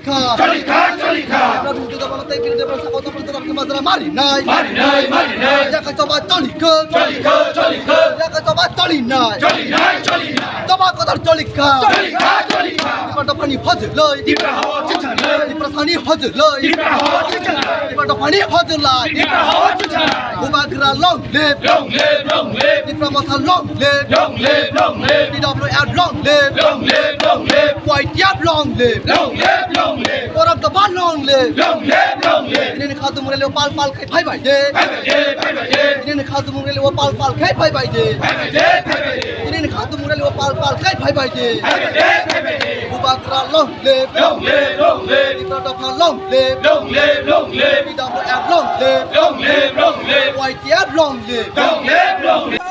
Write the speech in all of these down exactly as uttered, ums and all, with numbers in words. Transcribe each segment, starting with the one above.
Choli kha, choli kha. Bini duduk bala tei bini duduk bala sakao chapang chapang khe majra mari nai. Mari nai, mari nai. Yakai choba choli kha. Choli kha, choli kha. Yakai choba choli nai. Choli nai, choli nai. Choba kotor choli kha. Choli kha, choli kha. Tipra dophani hojloi. Tipra hao chichaloi. Tipra sani hojloi. Tipra hao chichaloi. Tipra dophani hojloi. Tipra hao chichaloi. Bubagra long live. Long live, long live. Tipra Motha long live. Long live, long live. T W F long live. Long live, long live. Y T F long live. Long live, long live. Borok dopha long live. Long live, long live. Tini ni khadumung rally o pal pal khai phai bai de. Phai bai de, phai bai de. Tini ni khadumung rally o pal pal khai phai bai de. Phai bai de, phai bai de. Tini ni khadumung rally o pal pal khai phai bai de. Phai bai de, phai bai de. Bubagra long live. Long live, long live. Tipra dopha long live. Long live, long live. T W F long live. Long live, long live. Y T F long live. Long live, long live.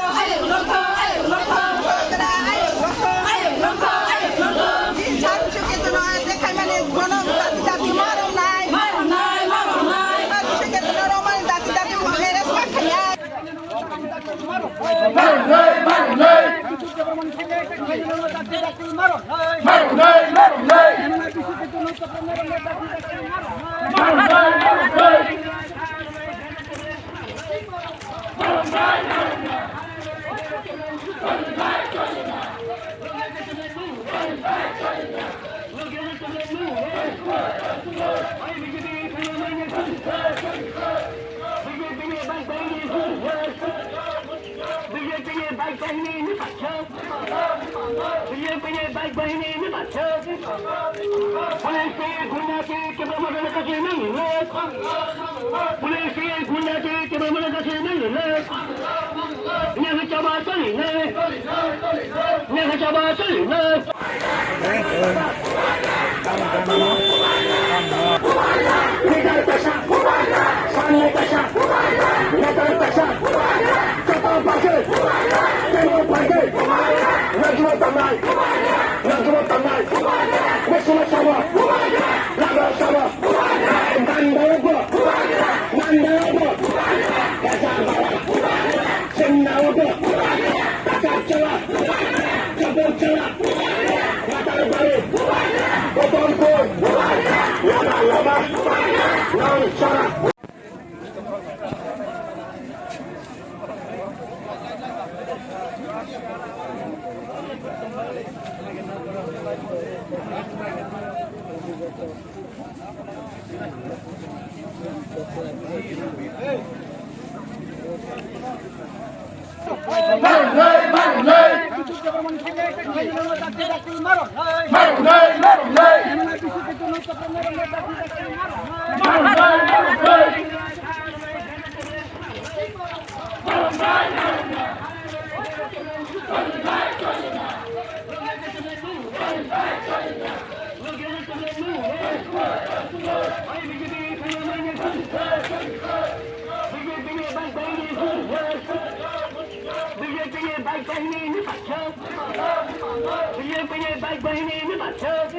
Police ni gunda ti kebo model kasi nang le. Police ni gunda ti kebo model kasi nang le. Nya ke chaba sali le. Nya ke chaba sali le. Leader pesa, samne pesa, leader pesa. Chapa pase, temo pase. Najwa tamai. Nangkukma tangnai. Mesima sama. Laga sama. Nanda obo. Nanda obo. Kajar bara. Chenna obo. Kajar chala. Jabal chala. Matar baru. Botol koi. Lama lama. Nang sara. B J P ni bike bahini ni pathak. B J P ni bike bahini ni pathak.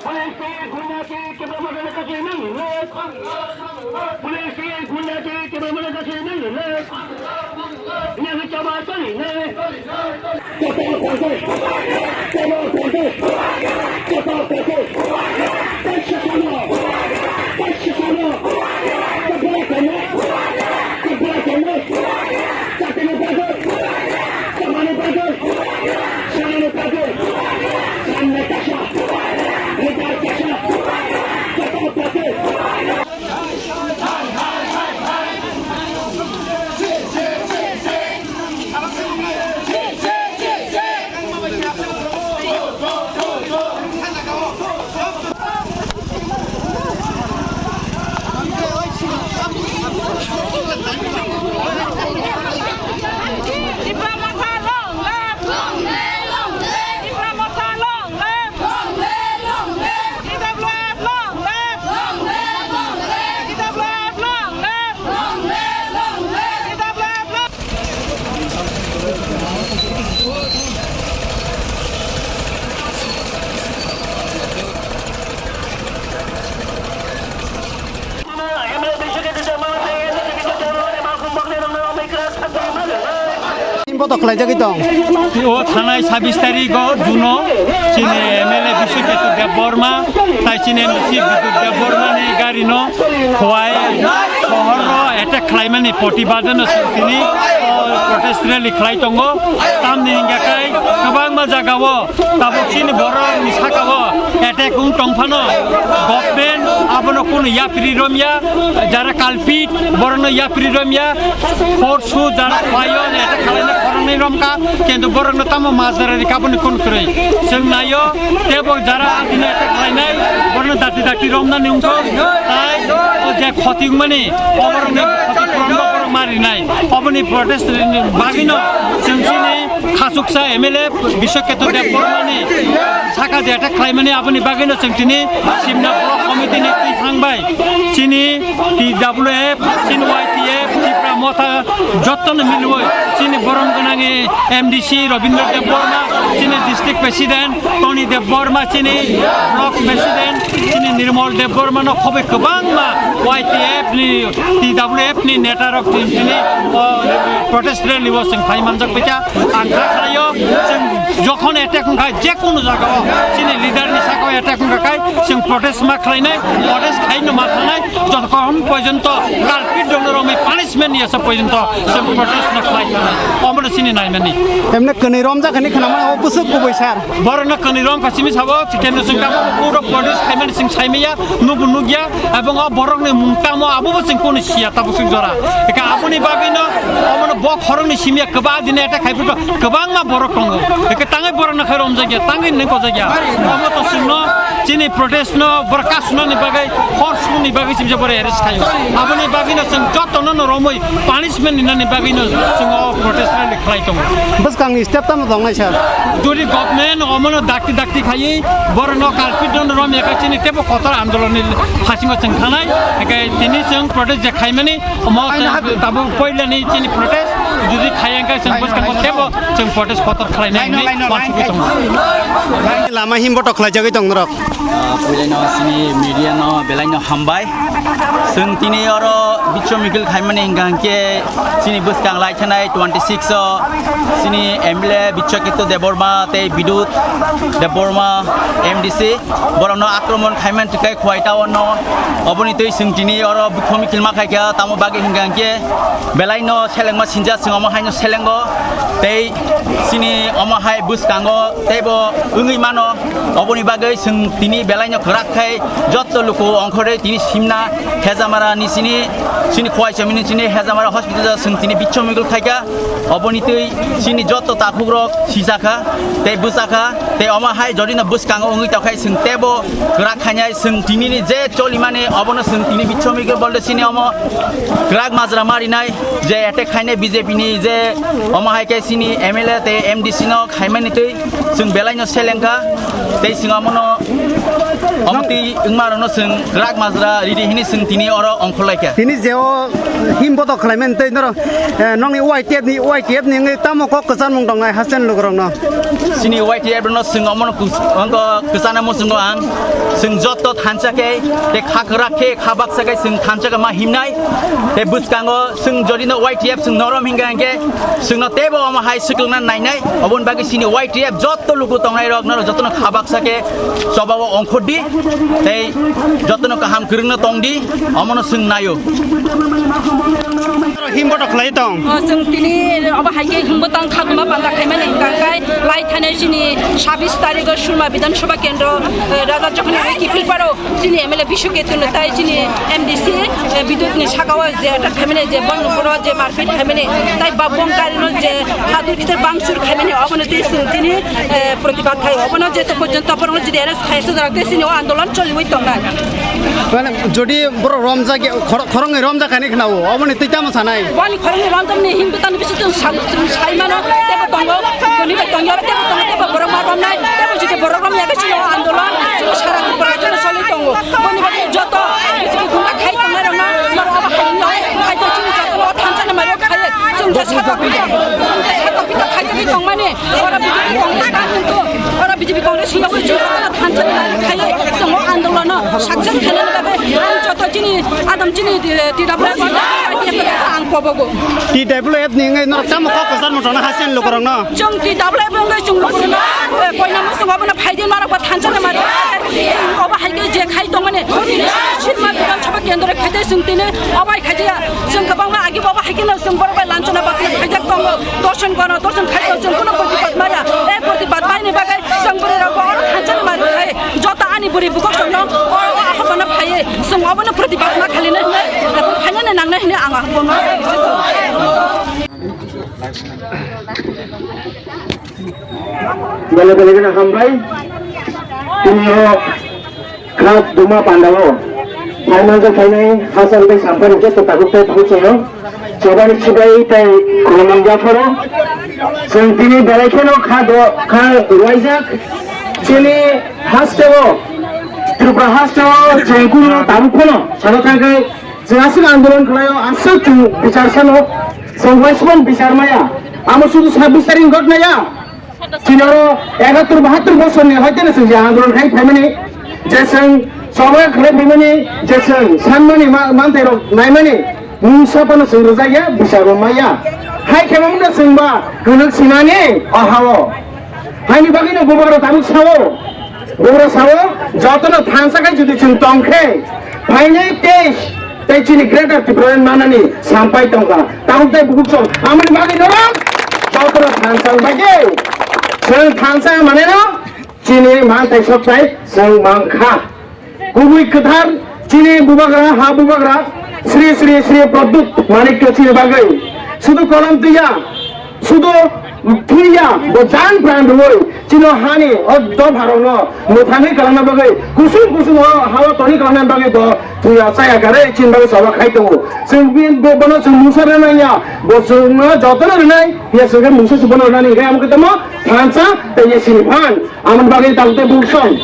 Police ni gunda ti kebo model kasi nang le. Police ni gunda ti kebo model kasi nang le. Nya ke chaba sali le. Koto khlaijagwi tong. O thanai sabis tarigo Juno chini M L A Biswaketu Debbarma tai chini M D C Bidut Debbarma ni gari no khowai sohor ro attack khlaimani protibad no chwng tini o protest rally khlai tongo. Tamni hingkha kai kwbangma jaga o tabuk chini borok ni saka o attack wng tong phano government abono kunu yapri romya, jara culprit borokno yapri romya, force jara khlaio attack khlaina khoroknwi romkha, kintu borokno tamo majra rikha boni kunu kwrwi. Chwng naio tebo jara atino attack khlainai borokno dati dati romnani wngkha, tai o je khoti wngmani oborokni khoti puron borok marinai oboni protest bagwino chwng chini khachuksa M L A Biswaketu Debbarmani saka je attack khlaimani aboni bagwino chwng tini Simna Block Committee ni twi thangbai chini T W F, chini Y T F, Tipra Motha jottono milwi chini borom gwnang M D C Robindra Debbarma, chini District President Tony Debbarma, chini Block President chini Nirmal Debbarma no khoboi kwbangma Y T F ni, T W F ni neta rok tini, tini, o, protest rally o chwng phai manjak baikha. Ang kha khlaio, chwng jokhon attack wngkha, je kunu jaga o chini leader ni saka o attack wngkha khai, chwng protest ma khlainai, protest khaino ma thangnai, jotokhon porjonto culprit rokno romwi punishment ya sa porjonto chwng protest no khlai thangnai. Omono chini naimani. Emne kwnwi romjak hinwi khwnamani o bwswk kubui sir. Borokno kwnwi romkha simi sabo, chikeno chwng tabuk puro protest khaimani chwng saimaya, nubo nukya, ebong o borokni mung tamo abobo chwng kunu siya tabuk chwng jora. Eka aboni bagwino omono bo khoroknwi simiya kwbang dine attack khai phuru kwbangma borok tongo. Eka tangwi borokno khai romjakya, tangwi neng kojakya. Omo to chwngno chini protest no borok kasunani bagwi, hor sunani bagwi chimsa borok arrest khaio. Aboni bagwino chwng jotono no romwi punishment ninani bagwino chwng o protest rally khlai tongo. Bwskangni step tamo tongnai sir? Jodi government omono dakti dakti khaiwi borokno culprit no romya khe chini tebo kotor andolonni phasingo chwng thangnai. Hingkhe tini chwng protest je khaimani omo chwng tabuk poilani chini protest jodi khaiya hingkhe chwng bwskango tebo chwng protest kotor khlainai hinwi uansugwi tongo. Lama himbo tok khlaijagwi tong norok. Ah, puilano chini media no belai no hambai. Chwng tini oro bichomikil khaimani hingkha hingkhe chini bwskang lai thanai twenty six o chini M L A Biswaketu Debbarma tei Bidut Debbarma M D C borokno akromon khaiman tikai Khowai town no. Oboni twi chwng tini oro bichomikil ma khaikha tamo bagwi hingkha hingkhe belai no selengma sinjak chwng omo haino selengo tei chini omo hai bwskango teibo wngwi mano. Oboni bagwi chwng tini belaino kwrak khai jotto luku ongkhorwi tini simna Hejamara ni chini, chini Khowai chomini chini Hejamara hospital o chwng tini bichomikil khaikha. Oboni twi chini jotto takhukrok sijakha tei bwchakha tei omo hai jodino bwskango wngwi tongkhai chwng teibo kwrak khainai chwng tinini je cholimani obono chwng tini bichomikil bolde chini omo kwrak majra marinai je attack khainai B J P ni je omo hai khe chini M L A tei M D C no khaimani twi chwng belaino selengkha tei chwng omono omtwi wngmarokno chwng kwrak majra ridi hini chwng tini oro ongkhorlaikha. Tini je o him botok khlaimani tei norok, eh, nokni Y T F ni, Y T F ni wngwi tamo kok kwcharmung tongnai haste ni lukurokno? Chini Y T F rokno chwng omono kus-, ongko kwchana muchungo ang. Chwng jotto thansa khe, tei kha kwrak khe, kha baksa khe chwng thansa khe ma himnai. Tei bwskango chwng jodino Y T F chwng norom hingka hingke chwngno teibo omo hai swkangna nainai. Oboni bagwi chini Y T F jotto luku tongnai rok norok jotono kha baksa khe chobao ongkhordi tei jotono kaham kwrwngno tongdi, omono chwng naio. Himboto khlai tong. O, chwng tini obo hai khe himbo tang khaguma panda khaimani hwnkha khe lai thanai chini sabis tarigo Surma Bidhan Sabha Kendro, eh, Raja Jokhon Kiphilparo. Chini M L A Bishu Ketu no tai chini M D C, eh, Bidut ni saka o je attack khaimani, je bang boro je marpit khaimani, tai ba bom kari no je hadu kitor bang sur khaimani, obono tei chwng tini, eh, protibad khai, obono je to porjonto borok no jodi arrest khai se jarak tei chini o andolon choliwi tongnai. Mane jodi borok romjak ya, khor-, khoroknwi romjak kani khna o, oboni twi tamo sanai? Boni khoroknwi romjak ni himbo tani bisu chwng sal-, chwng sai mano, tebo tongo, toni bai tongya, tebo tongo, tebo borok ma romnai, tebo jodi borok romya khe chini o andolon, chini sara Tripura chini soli tongo. Boni bagwi joto B J P gunda khai tongnai rokno, norok obo hai wngya hai, hai to chini joto no thansa ni mario khai, chwng je saka pita, chwng je saka pita khai tongwi tongmani, oro B J P Congress ta hintu, oro B J P Congress hinwi joto no thansa ni mario khai, chwng o andolon Bono success khainani bagwi ang joto chini adam chini, eh, T W F ang kobogo. T W F ni wngwi norok tamo kok kwchar muchungna hasen lukurokno? Chwng T W F wngwi chwng lukurokno, eh, koina muchung obono phaidi norok bo thansa ni mari. Obo hai khe je khai tongmani. Sitma Bidhan Sabha Kendro khaide chwng tini obo hai khaide. Chwng kwbangma agi bo obo hai kheno chwng borok bai lanchana bakna khaijak tongo. Dorson gono dorson khai chwng kuno protibad maya. Eh, protibad maini bagwi chwng bwrwi rok bo oro thansa ni mari khai. Joto ani bwrwi bukhuk songno o, o ahohbano phaiwi chwng obono protibad ma khalinai hinwi, abo phainani nangnai hinwi ang ahohbano. Bele bele gana hambai. Tini o kha duma pandao. Phaimanja phainai hasan bai sampani joto tabuk tai tabuk chwng. Chobani chibai tai khulumung japharo. Chwng tini belai kheno kha do, kha ruaijak. Chini hasteo, Tripura hasteo chwng kuno tabuk phano sana thangkhe chwng aswk andolon khlaio, aswk chwng bichar sano, chwng waisukmani bichar maya. Amo sudu sabbish tarik ghotna ya. Chini oro ekattor bahattor bosorni hoiteno chwng je andolon khai phaimani, je chwng choba khlai phaimani, je chwng sanmani ma-, mantairok naimani, mungsa phano chwng rwjakya, bichar bo maya. Hai khe mamno chwng ba kwnwk sinani o ha-o. Haini bagwino bubagra tabuk sao, bubagra sao, jotono thansa khai jodi chwng tong khe, phainai teis tei chini Greater Tipraland manani sampai tongkha. Tabuk tei bukuksong amoni bagwi norok jotono thansa wngbaidi. Chwng thansa maneno chini manthai sokthai chwng mankha. Kubui kwthar chini bubagra, ha bubagra, Sri Sri Sri Pradyut Manikya chini bagwi sudu kolom twiya, sudu thwiya, bo jan pran rwui chino hani o dopharokno mwthangwi kwlangna bagwi kusung kusung o ha-o tongwi kwlangna bagwi bo thwiya chaya karwi chini bagwi choba khai tongo. Chwng bi-, bo-, bono chwng mungsa rwna nangya, bo chwngno jotono rwnai, phiya chwng khe mungsa se bono rwnani hinkhe amo khe tamo thansa tei ye sini phan. Amoni bagwi tabuk tei buksong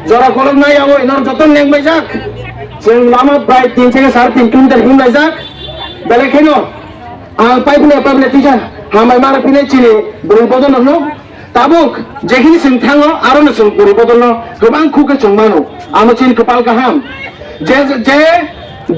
jora kolok nai yaui norok joto neng baijak. Chwng lama prai tin theke sar tin kilometer him laijak. Belai kheno ang paiphinai paiphinai tisa hambai mara phinai chini bwrwi bodolrokno. Tabuk jekhini chwng thango arono chwng bwrwi bodolno kwbang khuk khe chwng mano. Amo chini kwpal kaham. Je, je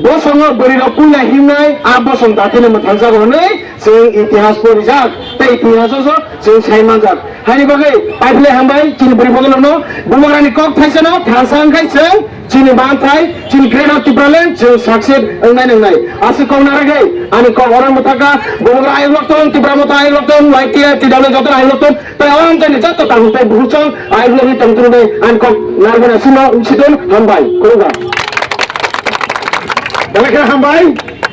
bosongo bwrwi rok puila himnai, a bosong dathino mwthangjago hwnwi chwng itihas porijak, tei itihaso so chwng sai manjak. Haini bagwi paiphle hambai chini bwrwi bodolno, bubagrani kok thaisano thansa wngkhai chwng chini manthai, chini Greater Tipraland chwng success wngnai wngnai. Aswk kok naragwi ani kok orang mwthaka, bubagra ayuk lokton, Tipra motha ayuk lokton, Y T F, T W joto ayuk lokton. Tei o amchaini joto tabuk tei bukuchong ayuk logwi tongthung de, ang kok narwkna sino sidon hambai, khulumkha. Belai khe hambai,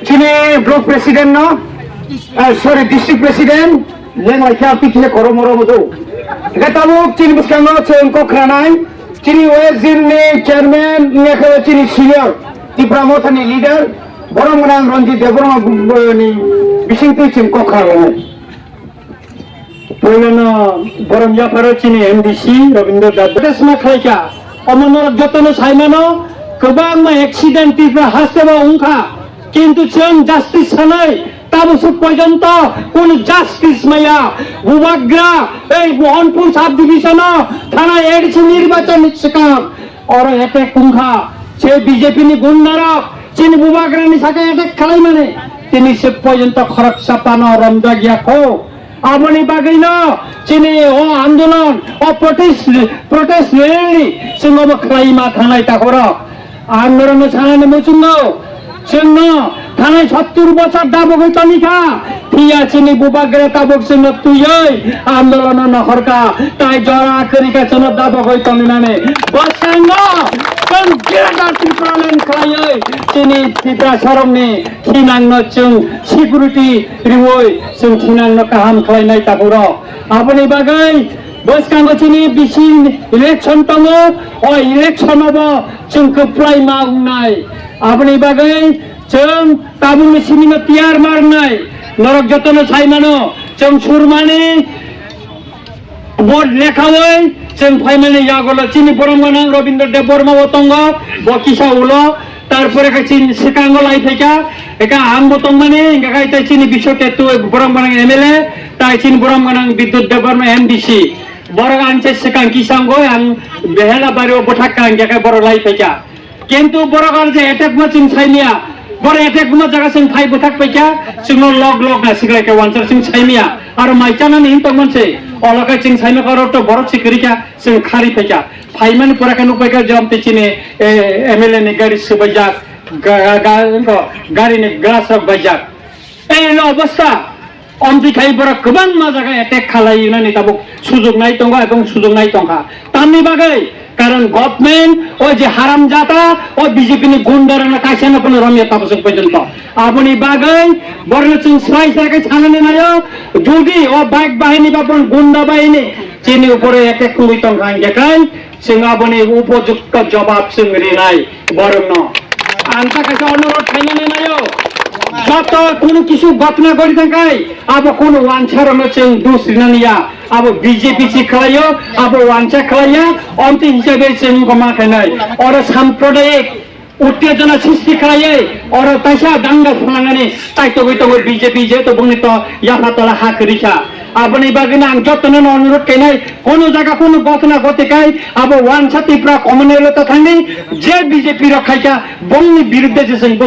chini block president no, eh, sorry, district president, leng lai khe apik khe kormo romo do. Khe tabuk chini bwskango chwng kok khranai, chini West Zone ni chairman, wngya khe chini senior, Tipra Motha ni leader, borom gwnang Ranjit Debbarma ni bisingtwi chwng kok khranai. Puilano borom yapharo chini M D C Rabindra Debbarma khlaikha. Omo norok jotono saimano, kwbangma accident Tripura hasteo wngkha. Kintu chwng justice sanai, tabuk suk porjonto kunu justice maya. Bubagra, ei Mohanpur sub division-o thana A D C nirbachon ni swkang. Oro attack wngkha, se B J P ni gundarok chini bubagrani saka attack khlaimani, tini se porjonto khoroksa phano romjakya kho. Aboni bagwino chini o andolon, o protest, protest rally chwng obo khlaima thangnai takhoro. Ang norokno sanani muchungo, chwngno thanai sottur bochor dabogwi tongkha, phiya chini bubagra tabuk chwngno twiwi andolono nohorkha, tai jora kwrwikha chwngno dabogwi tonglinani. Bwskango chwng Greater Tipraland khlaiwi chini Tiprasarokni thinangno chwng security riwi chwng thinangno kaham khlainai tabukro. Aboni bagwi bwskango chini bising election tongo, o election-o bo chwng kwplai ma wngnai. Aboni bagwi chwng tabukni simino tiyar ma rwnai. Norok jotono sai mano, chwng surmani vote lekhawi chwng phaimani yagulo chini borom gwnang Rabindra Debbarma bo tongo, bo kisa ulo, tarpore khe chini swkango lai phaikha, eka ang bo tongmani, hingkha khe tei chini Biswa Ketu borom gwnang M L A, tai chini borom gwnang Bidyut Debbarma M D C. Borok ang se swkang kisango ang Behela bario bwthak kang khe borok lai phaikha. Kintu borok ar je attack ma chwng saimya, borok attack ma jaga chwng phai bwthak paikha, chwngno log log na siklai khe wansa chwng saimya, aro mai chanani hin tongmani se, olokai chwng saimya khe oro to borok sikrikha, chwng khari phaikha, phaimani pore khe nukpaikha je amtwi chini, eh, M L A ni gari swbaijak, ga-, ga-, ga-, gari ni glass rok baijak. Ei hwnwi obostha, omtwi khai borok kwbangma jaga attack khalai nani tabuk sujuknai tongo ebong sujuknai tongkha. Tamni bagwi, karon government o je haramjata, o B J P ni gunda rokno kaisa no phano romya tabuk chwng porjonto. Aboni bagwi borokno chwng swrai swrai khe sanani naio, jodi o bike bahini ba bon gunda bahini chini upore attack wngwi tongkha hwnkhe khai, chwng aboni upojukto jobab chwng rinai borokno. Ang ta kaisa onurodh khainani naio. Joto kunu kisu gotna gori thangkai, abo kunu wansa rokno chwng dus rinani ya. Abo B J P si khlaio, abo wansa khlaiya, omtwi hisabe chwng goma khainai. Oro sampradayik uttejona sristi khlaiwi, oro taisa danga phalangani tai togwi tongo B J P, jehetu bongni to yapha tola ha kwrwi kha. Aboni bagwino ang jotono no onurodh khainai, kono jaga kono gotna goti kai, abo wansa Tipra commonwealth o ta thangni, je B J P rok khaikha, bongni birudde je chwng